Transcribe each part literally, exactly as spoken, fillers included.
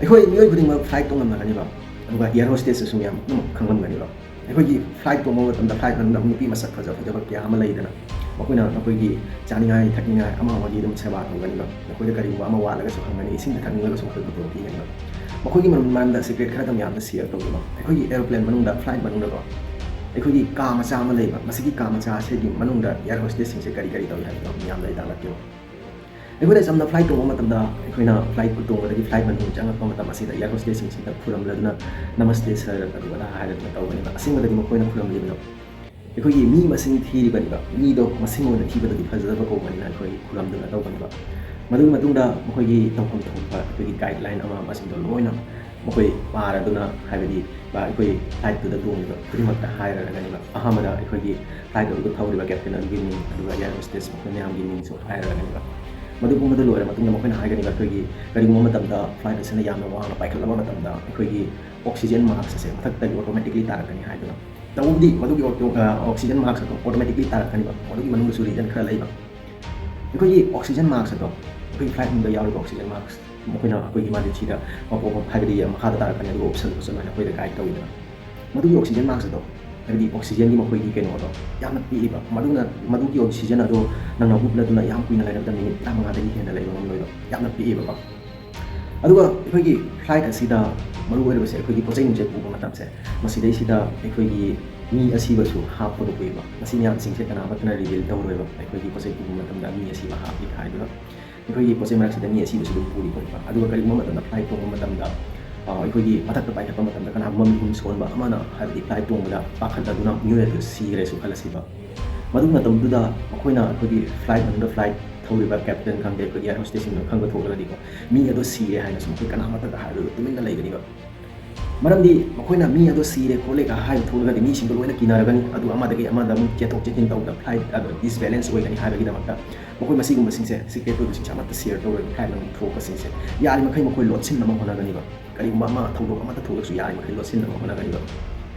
ꯑꯩꯈꯣꯏ ꯃꯤꯑꯣꯏ ꯈꯨꯗꯤꯡꯃꯛ flight ꯇꯣꯡꯂꯝꯂꯒꯅꯤꯕ, ꯑꯗꯨꯒ air hostess ꯁꯨ ꯃꯌꯥꯝ ꯄꯨꯝꯅꯃꯛ ꯈꯪꯂꯝꯒꯅꯤꯕ꯫ ꯑꯩꯈꯣꯏꯒꯤ flight ꯇꯣꯡꯕ ꯃꯇꯝꯗ flight ꯃꯅꯨꯡꯗ ꯅꯨꯄꯤ ꯃꯁꯛ ꯐꯖ ꯐꯖꯕ ꯀꯌꯥ ꯑꯃ ꯂꯩꯗꯅ, ꯃꯈꯣꯏꯅ ꯅꯈꯣꯏꯒꯤ ꯆꯥꯅꯤꯡꯉꯥꯏ ꯊꯛꯅꯤꯡꯉꯥꯏ ꯑꯃ ꯑꯃꯒꯤ ꯑꯗꯨꯝ ꯁꯦꯕꯥ ꯇꯧꯒꯅꯤꯕ꯫ ꯅꯈꯣꯏꯗ ꯀꯔꯤꯒꯨꯝꯕ ꯑꯃ ꯋꯥꯠꯂꯒꯁꯨ ꯍꯪꯒꯅꯤ, ꯏꯁꯤꯡꯗ ꯊꯛꯅꯤꯡꯂꯒꯁꯨ ꯃꯈꯣꯏ ꯈꯨꯗꯣꯡ ꯄꯤꯒꯅꯤꯕ꯫ ꯃꯈꯣꯏꯒꯤ ꯃꯔꯝ-, ꯃꯔꯝꯗ secret ꯈꯔꯗꯪ ꯃꯌꯥꯝꯗ share ꯇꯧꯒꯦꯕ꯫ ꯑꯩꯈꯣꯏꯒꯤ aeroplane ꯃꯅꯨꯡꯗ, flight ꯃꯅꯨꯡꯗꯀꯣ, ꯑꯩꯈꯣꯏꯒꯤ ꯀꯥ ꯃꯆꯥ ꯑꯃ ꯂꯩꯕ꯫ ꯃꯁꯤꯒꯤ ꯀꯥ ꯃꯆꯥ ꯑꯁꯤꯒꯤ ꯃꯅꯨꯡꯗ air hostess ꯁꯤꯡꯁꯦ ꯀꯔꯤ ꯀꯔꯤ ꯇꯧꯏ ꯍꯥꯏꯕꯗꯣ ꯃꯌꯥꯝꯗ ꯑꯩ ꯇꯥꯛꯂꯛꯀꯦꯕ꯫ ꯑꯩꯈꯣꯏꯅ ꯆꯝꯅ flight ꯇꯣꯡꯕ ꯃꯇꯝꯗ, ꯑꯩꯈꯣꯏꯅ flight ꯇꯣꯡꯕꯗꯒꯤ flight ꯃꯅꯨꯡ ꯆꯪꯂꯛꯄ ꯃꯇꯝ ꯑꯁꯤꯗ air hostess ꯁꯤꯡꯁꯤꯗ ꯈꯨꯔꯨꯝꯂꯗꯨꯅ, "Namaste sir" ꯑꯗꯨ ꯑꯗꯥ ꯍꯥꯏꯔꯗꯨꯅ ꯇꯧꯒꯅꯦꯕ꯫ ꯑꯁꯦꯡꯕꯗꯗꯤ ꯃꯈꯣꯏꯅ ꯈꯨꯔꯨꯝꯂꯤꯕꯗꯣ, ꯑꯩꯈꯣꯏꯒꯤ ꯃꯤ ꯃꯁꯤꯡ ꯊꯤꯔꯤꯕꯅꯤꯗꯣ, ꯃꯤꯗꯣ ꯃꯁꯤꯡ ꯑꯣꯏꯅ ꯊꯤꯕꯗꯗꯤ ꯐꯖꯗꯕ ꯀꯧꯕꯅꯤꯅ ꯑꯩꯈꯣꯏ ꯈꯨꯔꯨꯝꯗꯨꯅ ꯇꯧꯕꯅꯦꯕ꯫ ꯃꯗꯨꯒꯤ ꯃꯇꯨꯡꯗ ꯃꯈꯣꯏꯒꯤ ꯇꯧꯐꯝ ꯊꯣꯛꯄ ꯑꯩꯈꯣꯏꯒꯤ guideline ꯑꯃ ꯑꯃꯁꯤꯡꯗꯣ ꯂꯣꯏꯅ ꯃꯈꯣꯏ ꯄꯥꯔꯗꯨꯅ, ꯍꯥꯏꯕꯗꯤ ꯑꯩꯈꯣꯏ flight ꯇꯨꯗ ꯇꯣꯡꯂꯤꯕ ꯈꯨꯗꯤꯡꯃꯛꯇ ꯍꯥꯏꯔꯒꯅꯦꯕ꯫ ꯑꯍꯥꯟꯕꯗ ꯑꯩꯈꯣꯏꯒꯤ flight ꯑꯗꯨ ꯊꯧꯔꯤꯕ captain ꯑꯗꯨꯒꯤ ꯃꯤꯡ, ꯑꯗꯨꯒ air hostess ꯃꯈꯣꯏ ꯃꯌꯥꯝꯒꯤ ꯃꯤꯡꯁꯨ ꯍꯥꯏꯔꯒꯅꯦꯕ꯫ ꯃꯗꯨ ꯄꯨꯝꯕꯗ ꯂꯣꯏꯔ ꯃꯇꯨꯡꯗ ꯃꯈꯣꯏꯅ ꯍꯥꯏꯒꯅꯦꯕ, ꯑꯩꯈꯣꯏꯒꯤ ꯀꯔꯤꯒꯨꯝꯕ ꯃꯇꯝꯗ flight ꯑꯁꯤꯅ ꯌꯥꯝꯅ ꯋꯥꯡꯅ ꯄꯥꯏꯈꯠꯂꯕ ꯃꯇꯝꯗ ꯑꯩꯈꯣꯏꯒꯤ oxygen mask ꯑꯁꯦ ꯃꯊꯛꯇꯒꯤ automatically ꯇꯥꯔꯛꯀꯅꯤ ꯍꯥꯏꯗꯨꯅ꯫ ꯇꯧꯕꯗꯤ ꯃꯗꯨꯒꯤ ꯑꯣ-, ꯑ, oxygen mask ꯑꯗꯨ automatically ꯇꯥꯔꯛꯀꯅꯤꯕ꯫ ꯃꯗꯨꯒꯤ ꯃꯅꯨꯡꯗꯁꯨ reason ꯈꯔ ꯂꯩꯕ꯫ ꯑꯩꯈꯣꯏꯒꯤ oxygen mask ꯑꯗꯣ, ꯑꯩꯈꯣꯏꯒꯤ flight ꯃꯅꯨꯡꯗ ꯌꯥꯎꯔꯤꯕ oxygen mask, ꯃꯈꯣꯏꯅ ꯑꯩꯈꯣꯏꯒꯤ ꯃꯥꯗꯤ ꯁꯤꯗ ꯃꯄꯣ-, ꯍꯥꯏꯕꯗꯤ ꯃꯈꯥꯗ ꯇꯥꯔꯛꯀꯅꯤ, ꯑꯗꯨꯒ ꯎꯞꯁꯜꯂꯨ ꯈꯣꯠꯁꯜꯂꯨ ꯍꯥꯏꯅ ꯑꯩꯈꯣꯏꯗ guide ꯇꯧꯋꯤꯗꯅ꯫ ꯃꯗꯨꯒꯤ oxygen mask ꯑꯗꯣ, ꯍꯥꯏꯕꯗꯤ oxygenꯒꯤ ꯃꯈꯣꯏꯒꯤ ꯀꯩꯅꯣꯗꯣ ꯌꯥꯝꯅ ꯄꯤꯛꯏꯕ꯫ ꯃꯗꯨꯅ, ꯃꯗꯨꯒꯤ oxygen ꯑꯗꯣ ꯅꯪꯅ ꯎꯞꯂꯗꯨꯅ ꯌꯥꯝ ꯀꯨꯏꯅ ꯂꯩꯔꯕꯗ minute ꯇꯔꯥꯃꯉꯥꯗꯒꯤ ꯍꯦꯟꯅ ꯂꯩꯕ ꯉꯝꯂꯣꯏꯕ꯫ ꯌꯥꯝꯅ ꯄꯤꯛꯏꯕꯀꯣ꯫ ꯑꯗꯨꯒ ꯑꯩꯈꯣꯏꯒꯤ flight ꯑꯁꯤꯗ ꯃꯔꯨ ꯑꯣꯏꯔꯤꯕꯁꯦ ꯑꯩꯈꯣꯏꯒꯤ ꯄꯣꯠ ꯆꯩꯁꯤꯡꯁꯦ ꯄꯨꯕ ꯃꯇꯝꯁꯦ, ꯃꯁꯤꯗꯩꯁꯤꯗ ꯑꯩꯈꯣꯏꯒꯤ ꯃꯤ ꯑꯁꯤꯕꯁꯨ ꯍꯥꯞꯄꯒ ꯄꯨꯏꯕ꯫ ꯃꯁꯤ ꯃꯌꯥꯝꯁꯤꯡꯁꯦ ꯀꯅꯥꯃꯠꯇꯅ reveal ꯇꯧꯔꯣꯏꯕ꯫ ꯑꯩꯈꯣꯏꯒꯤ ꯄꯣꯠ ꯆꯩ ꯄꯨꯕ ꯃꯇꯝꯗ ꯃꯤ ꯑꯁꯤꯕ ꯍꯥꯞꯄꯤ ꯍꯥꯏꯗꯨꯅ ꯑꯩꯈꯣꯏꯒꯤ ꯄꯣꯠ ꯆꯩ ꯃꯔꯛꯁꯤꯗ ꯃꯤ ꯑꯁꯤꯕꯁꯨ ꯑꯗꯨꯝ ꯄꯨꯔꯤ ꯄꯣꯠꯅꯤꯀꯣ꯫ ꯑꯗꯨꯒ ꯀꯔꯤꯒꯨꯝꯕ ꯃꯇꯝꯗ flight ꯇꯣꯡꯕ ꯃꯇꯝꯗ, ꯑ, ꯑꯩꯈꯣꯏꯒꯤ ꯃꯊꯛꯇ ꯄꯥꯏꯈꯠꯄ ꯃꯇꯝꯗ ꯀꯅꯥꯒꯨꯝꯕ ꯃꯤꯍꯨꯟ ꯁꯣꯟꯕ ꯑꯃꯅ, ꯍꯥꯏꯕꯗꯤ flight ꯇꯣꯡꯕꯗ ꯄꯥꯈꯠꯂꯗꯨꯅ ꯃꯤꯑꯣꯏ ꯑꯗꯨ ꯁꯤꯈ꯭ꯔꯦꯁꯨ ꯈꯜꯂꯁꯤꯕ꯫ ꯃꯗꯨꯒꯤ ꯃꯇꯝꯗꯨꯗ ꯃꯈꯣꯏꯅ ꯑꯩꯈꯣꯏꯒꯤ flight ꯃꯅꯨꯡꯗ flight ꯊꯧꯔꯤꯕ captain ꯈꯪꯗꯦ, ꯑꯩꯈꯣꯏꯒꯤ air hostessꯁꯤꯡꯗꯨꯅ ꯈꯪꯕ ꯊꯣꯛꯂꯒꯗꯤꯀꯣ, ꯃꯤ ꯑꯗꯣ ꯁꯤꯔꯦ ꯍꯥꯏꯅꯁꯨ ꯃꯈꯣꯏ ꯀꯅꯥꯃꯠꯇꯗ ꯍꯥꯏꯔꯣꯏꯕ, ꯇꯨꯃꯤꯟꯅ ꯂꯩꯒꯅꯤꯕ꯫ ꯃꯔꯝꯗꯤ ꯃꯈꯣꯏꯅ ꯃꯤ ꯑꯗꯣ ꯁꯤꯔꯦ ꯈꯣꯠꯂꯦꯒ ꯍꯥꯏꯕ ꯊꯣꯛꯂꯒꯗꯤ ꯃꯤꯁꯤꯡꯗꯣ ꯂꯣꯏꯅ ꯀꯤꯅꯔꯒꯅꯤ, ꯑꯗꯨꯒ ꯑꯃꯗꯒꯤ ꯑꯃꯗ ꯑꯃꯨꯛ ꯆꯦꯟꯊꯣꯛ ꯆꯦꯟꯁꯤꯟ ꯇꯧꯕꯗ flight ꯑꯗꯣ disbalance ꯑꯣꯏꯒꯅꯤ ꯍꯥꯏꯕꯒꯤꯗꯃꯛꯇ ꯃꯈꯣꯏ ꯃꯁꯤꯒꯨꯝꯕꯁꯤꯡꯁꯦ, secret ꯑꯣꯏꯕꯁꯤꯡꯁꯦ ꯑꯃꯠꯇ share ꯇꯧꯔꯣꯏꯕ꯫ Flight ꯃꯅꯨꯡ ꯊꯣꯛꯄꯁꯤꯡꯁꯦ ꯌꯥꯔꯤꯃꯈꯩ ꯃꯈꯣꯏ ꯂꯣꯠꯁꯤꯟꯅꯕ ꯍꯣꯠꯅꯒꯅꯤꯕ꯫ ꯀꯔꯤꯒꯨꯝꯕ ꯑꯃ ꯊꯧꯗꯣꯛ ꯑꯃꯠꯇ ꯊꯣꯛꯂꯁꯨ ꯌꯥꯔꯤꯃꯈꯩ ꯂꯣꯠꯁꯤꯟꯅꯕ ꯍꯣꯠꯅꯒꯅꯤꯕ꯫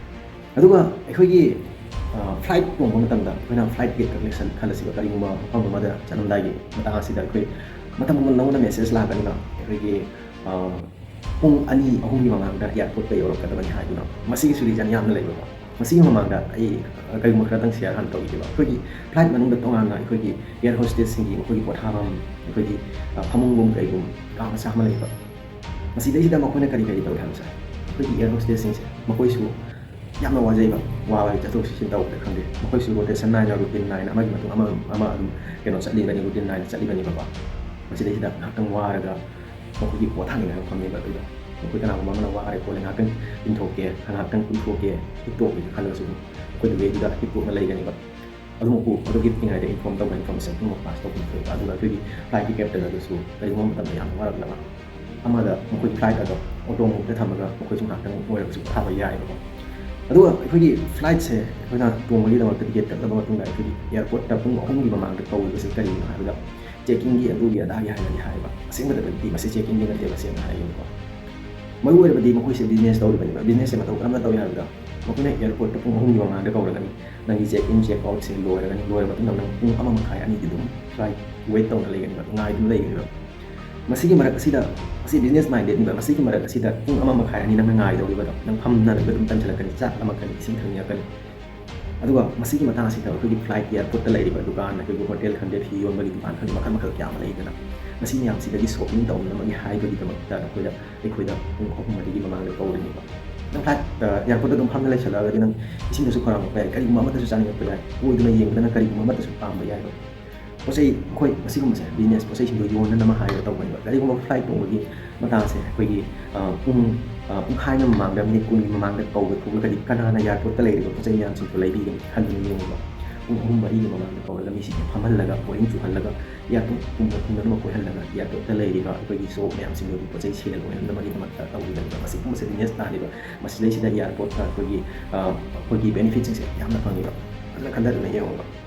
ꯑꯗꯨꯒ ꯑꯩꯈꯣꯏꯒꯤ, ꯑ, flight ꯇꯣꯡꯕ ꯃꯇꯝꯗ ꯑꯩꯈꯣꯏꯅ flight gate ꯈꯛ ꯂꯩꯁꯟ-, ꯈꯜꯂꯁꯤꯕ, ꯀꯔꯤꯒꯨꯝꯕ ꯃꯐꯝ ꯑꯃꯗ ꯆꯠꯂꯝꯗꯥꯏꯒꯤ ꯃꯇꯥꯡ ꯑꯁꯤꯗ ꯑꯩꯈꯣꯏ ꯃꯇꯝ ꯑꯃ ꯅꯉꯣꯟꯗ message ꯂꯥꯛꯀꯅꯤꯕ, ꯑꯩꯈꯣꯏꯒꯤ, ꯑ, ꯄꯨꯡ ꯑꯅꯤ ꯑꯍꯨꯝꯒꯤ ꯃꯃꯥꯡꯗ airportꯇ ꯌꯧꯔꯛꯀꯗꯕꯅꯤ ꯍꯥꯏꯗꯨꯅ꯫ ꯃꯁꯤꯒꯤꯁꯨ reason ꯌꯥꯝꯅ ꯂꯩꯕꯀꯣ꯫ ꯃꯁꯤꯒꯤ ꯃꯃꯥꯡꯗ ꯑꯩ ꯀꯔꯤꯒꯨꯝꯕ ꯈꯔꯇꯪ share ꯍꯥꯟꯅ ꯇꯧꯈꯤꯒꯦꯕ꯫ ꯑꯩꯈꯣꯏꯒꯤ flight ꯃꯅꯨꯡꯗ ꯇꯣꯉꯥꯟꯅ ꯑꯩꯈꯣꯏꯒꯤ air hostessꯁꯤꯡꯒꯤ ꯃꯈꯣꯏꯒꯤ ꯄꯣꯊꯥꯐꯝ, ꯑꯩꯈꯣꯏꯒꯤ, ꯑ, ꯐꯃꯨꯡꯒꯨꯝ ꯀꯩꯒꯨꯝ ꯀꯥ ꯃꯆꯥ ꯑꯃ ꯂꯩꯕ꯫ ꯃꯁꯤꯗꯩꯁꯤꯗ ꯃꯈꯣꯏꯅ ꯀꯔꯤ ꯀꯔꯤ ꯇꯧꯏ ꯍꯥꯏꯕꯁꯦ, ꯑꯩꯈꯣꯏꯒꯤ air hostessꯁꯤꯡꯁꯦ ꯃꯈꯣꯏꯁꯨ ꯌꯥꯝꯅ ꯋꯥꯖꯩꯕ꯫ ꯋꯥꯕ ꯍꯥꯏ, ꯆꯠꯊꯣꯛ ꯆꯠꯁꯤꯟ ꯇꯧꯕꯗ ꯈꯪꯗꯦ꯫ ꯃꯈꯣꯏꯁꯨ rotation ꯅꯥꯏꯅ, routine ꯅꯥꯏꯅ, ꯑꯃꯒꯤ ꯃꯇꯨꯡ ꯑꯃ, ꯑꯃ ꯑꯗꯨꯝ ꯀꯩꯅꯣ ꯆꯠꯂꯤꯕꯅꯤ, routine ꯅꯥꯏꯅ ꯆꯠꯂꯤꯕꯅꯦꯕꯀꯣ꯫ ꯃꯁꯤꯗꯩꯁꯤꯗ ꯉꯥꯏꯍꯥꯛꯇꯪ ꯋꯥꯔꯒ ꯃꯈꯣꯏꯒꯤ ꯄꯣꯊꯥꯅꯤꯡꯉꯥꯏ ꯃꯐꯝꯅꯦꯕ ꯑꯗꯨꯗꯣ꯫ ꯃꯈꯣꯏ ꯀꯅꯥꯒꯨꯝꯕ ꯑꯃꯅ ꯋꯥꯔꯦ ꯈꯣꯠꯂꯦ, ꯉꯥꯏꯍꯥꯛꯇꯪ ꯇꯤꯡꯊꯣꯛꯀꯦ, ꯉꯥꯏꯍꯥꯛꯇꯪ ꯇꯨꯝꯊꯣꯛꯀꯦ, ꯍꯤꯞꯇꯣꯛꯀꯦ ꯈꯜꯂꯒꯁꯨ ꯑꯗꯨꯝ ꯑꯩꯈꯣꯏ wayꯗꯨꯗ ꯍꯤꯞꯇꯣꯛꯅ ꯂꯩꯒꯅꯦꯕ꯫ ꯑꯗꯨꯃꯛꯄꯨ ꯑꯗꯨꯒꯤ ꯄꯤꯛꯏꯉꯩꯗ inform ꯇꯧꯕ, information ꯄꯨꯝꯅꯃꯛ pass ꯇꯧꯕ ꯊꯣꯛꯏꯕ꯫ ꯑꯗꯨꯒ ꯑꯩꯈꯣꯏꯒꯤ flightꯀꯤ captainꯅꯁꯨ ꯀꯔꯤꯒꯨꯝꯕ ꯃꯇꯝꯗ ꯌꯥꯝꯅ ꯋꯥꯔꯛꯂꯕ ꯑꯃꯗ ꯃꯈꯣꯏꯒꯤ flight ꯑꯗꯣ auto modeꯇ ꯊꯝꯃꯒ ꯃꯈꯣꯏꯁꯨ ꯉꯥꯏꯍꯥꯛꯇꯪ ꯑꯣꯏꯔꯕꯁꯨ ꯄꯣꯊꯥꯕ ꯌꯥꯏꯑꯕꯀꯣ꯫ ꯑꯗꯨꯒ ꯑꯩꯈꯣꯏꯒꯤ flightꯁꯦ ꯑꯩꯈꯣꯏꯅ ꯇꯣꯡꯕꯒꯤꯗꯃꯛꯇ ticket ꯀꯛꯂꯕ ꯃꯇꯨꯡꯗ ꯑꯩꯈꯣꯏꯒꯤ airportꯇ ꯄꯨꯡ ꯑꯍꯨꯝꯒꯤ ꯃꯃꯥꯡꯗ ꯀꯧꯔꯤꯕꯁꯦ ꯀꯔꯤꯒꯤꯅꯣ ꯍꯥꯏꯕꯗ, checkingꯒꯤ ꯑꯗꯨꯒꯤ ꯑꯗꯥꯒꯤ ꯍꯥꯏꯔꯗꯤ ꯍꯥꯏꯌꯦꯕ꯫ ꯑꯁꯦꯡꯕꯗꯗꯤ ꯃꯁꯤ checkingꯒꯤ ꯅꯠꯇꯦꯕ, ꯁꯦꯡꯅ ꯍꯥꯏꯔꯒꯦꯕꯀꯣ꯫ ꯃꯔꯨ ꯑꯣꯏꯔꯕꯗꯤ ꯃꯈꯣꯏꯁꯦ business ꯇꯧꯔꯤꯕꯅꯦꯕ꯫ Businessꯁꯦ ꯃꯇꯧ ꯀꯔꯝꯅ ꯇꯧꯏ ꯍꯥꯏꯕꯗ, ꯃꯈꯣꯏꯅ airportꯇ ꯄꯨꯡ ꯑꯍꯨꯝꯒꯤ ꯃꯃꯥꯡꯗ ꯀꯧꯔꯒꯅꯤ, ꯅꯪꯒꯤ check in check outꯁꯦ ꯂꯣꯏꯔꯒꯅꯤ, ꯂꯣꯏꯔꯕ ꯃꯇꯨꯡꯗ ꯅꯪ ꯄꯨꯡ ꯑꯃ ꯃꯈꯥꯏ ꯑꯅꯤꯗꯤ ꯑꯗꯨꯝ flight wait ꯇꯧꯅ ꯂꯩꯒꯅꯤꯕ, ꯉꯥꯏꯗꯨꯅ ꯂꯩꯒꯅꯤꯕ꯫ ꯃꯁꯤꯒꯤ ꯃꯔꯛ ꯑꯁꯤꯗ, ꯃꯁꯤ business mindedꯅꯤꯕ꯫ ꯃꯁꯤꯒꯤ ꯃꯔꯛ ꯑꯁꯤꯗ ꯄꯨꯡ ꯑꯃ ꯃꯈꯥꯏ ꯑꯅꯤ ꯅꯪꯅ ꯉꯥꯏꯗꯧꯔꯤꯕꯗꯣ, ꯅꯪ ꯐꯝꯅ ꯂꯩꯕ ꯑꯗꯨꯝ ꯇꯟꯁꯤꯜꯂꯛꯀꯅꯤ, ꯆꯥꯛ ꯂꯥꯝꯃꯛꯀꯅꯤ, ꯏꯁꯤꯡ ꯊꯛꯅꯤꯡꯉꯛꯀꯅꯤ꯫ ꯑꯗꯨꯒ ꯃꯁꯤꯒꯤ ꯃꯇꯥꯡ ꯑꯁꯤꯗ ꯑꯩꯈꯣꯏꯒꯤ flight airportꯇ ꯂꯩꯔꯤꯕ ꯗꯨꯀꯥꯟ, ꯑꯩꯈꯣꯏꯒꯤ hotel ꯈꯪꯗꯦ, ꯐꯤ ꯌꯣꯟꯕꯒꯤ ꯗꯨꯀꯥꯟ ꯈꯪꯗꯦ, ꯃꯈꯜ ꯃꯈꯜ ꯀꯌꯥ ꯑꯃ ꯂꯩꯗꯅ, ꯃꯁꯤ ꯃꯌꯥꯝꯁꯤꯗꯒꯤ shopping ꯇꯧꯅꯅꯕꯒꯤ ꯍꯥꯏꯕꯒꯤꯗꯃꯛꯇ ꯑꯩꯈꯣꯏꯗ, ꯑꯩꯈꯣꯏꯗ ꯄꯨꯡ ꯑꯍꯨꯝ ꯃꯔꯤꯒꯤ ꯃꯃꯥꯡꯗ ꯀꯧꯔꯤꯅꯦꯕ꯫ ꯅꯪ flight, ꯑ, airportꯇ ꯑꯗꯨꯝ ꯐꯝꯅ ꯂꯩꯁꯜꯂꯛꯑꯒꯗꯤ ꯅꯪ ꯏꯁꯤꯡꯗꯁꯨ ꯈꯧꯔꯥꯡꯉꯛꯄ ꯌꯥꯏ, ꯀꯔꯤꯒꯨꯝꯕ ꯑꯃꯠꯇꯁꯨ ꯆꯥꯅꯤꯡꯉꯛꯄ ꯌꯥꯏ, ꯀꯣꯏꯗꯨꯅ ꯌꯦꯡꯗꯨꯅ ꯀꯔꯤꯒꯨꯝꯕ ꯑꯃꯠꯇꯁꯨ ꯄꯥꯝꯕ ꯌꯥꯏꯕ꯫ ꯄꯣꯠ ꯆꯩ, ꯑꯩꯈꯣꯏ ꯃꯁꯤꯒꯨꯝꯕꯁꯦ business ꯄꯣꯠ ꯆꯩꯁꯤꯡꯗꯣ ꯌꯣꯟꯅꯅꯕ ꯍꯥꯏꯔꯒ ꯇꯧꯕꯅꯦꯕ꯫ ꯀꯔꯤꯒꯨꯝꯕ flight ꯇꯣꯡꯕꯒꯤ ꯃꯇꯥꯡꯁꯦ ꯑꯩꯈꯣꯏꯒꯤ, ꯑ, ꯄꯨꯡ, ꯑ, ꯄꯨꯡꯈꯥꯏ ꯑꯃ ꯃꯃꯥꯡꯗ, minute ꯀꯨꯟꯒꯤ ꯃꯃꯥꯡꯗ ꯀꯧꯕ ꯊꯣꯛꯂꯒꯗꯤ ꯀꯅꯥꯅ airportꯇ ꯂꯩꯔꯤꯕ ꯄꯣꯠ ꯆꯩ ꯃꯌꯥꯝꯁꯤꯡꯗꯣ ꯂꯩꯕꯤꯒꯅꯤ ꯈꯟꯗꯨꯅ ꯌꯦꯡꯉꯨꯕ꯫ ꯄꯨꯡ ꯑꯍꯨꯝ ꯃꯔꯤꯒꯤ ꯃꯃꯥꯡꯗ ꯀꯧꯔꯒ ꯃꯤꯁꯤꯡꯁꯦ ꯐꯝꯍꯜꯂꯒ, boring ꯆꯨꯍꯜꯂꯒ, airport ꯄꯨꯝꯕ ꯄꯨꯝꯅꯃꯛ ꯀꯣꯏꯍꯜꯂꯒ, airportꯇ ꯂꯩꯔꯤꯕ ꯑꯩꯈꯣꯏꯒꯤ shop ꯃꯌꯥꯝꯁꯤꯡꯗꯨꯒꯤ ꯄꯣꯠ ꯆꯩ sale ꯑꯣꯏꯍꯟꯅꯕꯒꯤꯗꯃꯛꯇ ꯇꯧꯔꯤꯕꯅꯦꯕ꯫ ꯃꯁꯤꯒꯨꯝꯕꯁꯦ business plan ꯅꯦꯕ꯫ ꯃꯁꯤꯗꯩꯁꯤꯗ airportꯇ ꯑꯩꯈꯣꯏꯒꯤ, ꯑ, ꯑꯩꯈꯣꯏꯒꯤ benefitꯁꯤꯡꯁꯦ ꯌꯥꯝꯅ ꯐꯪꯉꯤꯕ꯫ ꯐꯖꯅ ꯈꯟꯊꯗꯨꯅ ꯌꯦꯡꯉꯨꯕ꯫